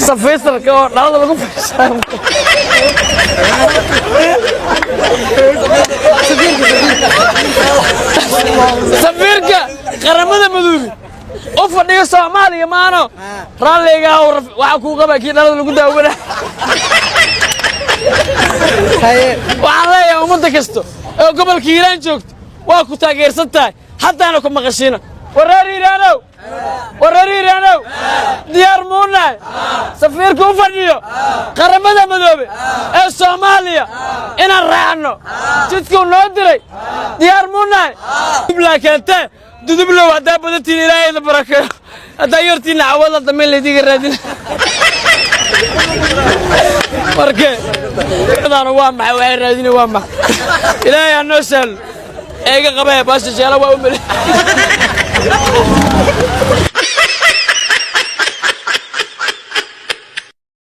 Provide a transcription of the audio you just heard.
Safiistarka oo dhalada lagu fiirsanayo. Safiirka Qaramada Madoobe u fadhiyo Soomaaliya maano raalliga waxaa kuu qaba kii dhalada lagu daawana. Waxaan leeyahay ummadda kasta oo gobolka Hiiraan joogto waa ku taageersan tahay, haddaana ku maqashiina. Wareer Hiiraanow, wareer Hiiraanow, diyaar muunahay safiirka u fadhiyo Qaramada Madoobe ee Soomaaliya inaan raacno jidkuu noo diray? Diyaar muunahay? Dublaa keentee dudublow, haddaa badantiin Ilaahayda barakeeyo, haddaa yortiinna cawada dambe laydiga raadin. Marke daanu waa maxay? Waxay raadina waa maxay? Ilaahay ha noo sahlo. Eega qabee baasha jeela waa u mele.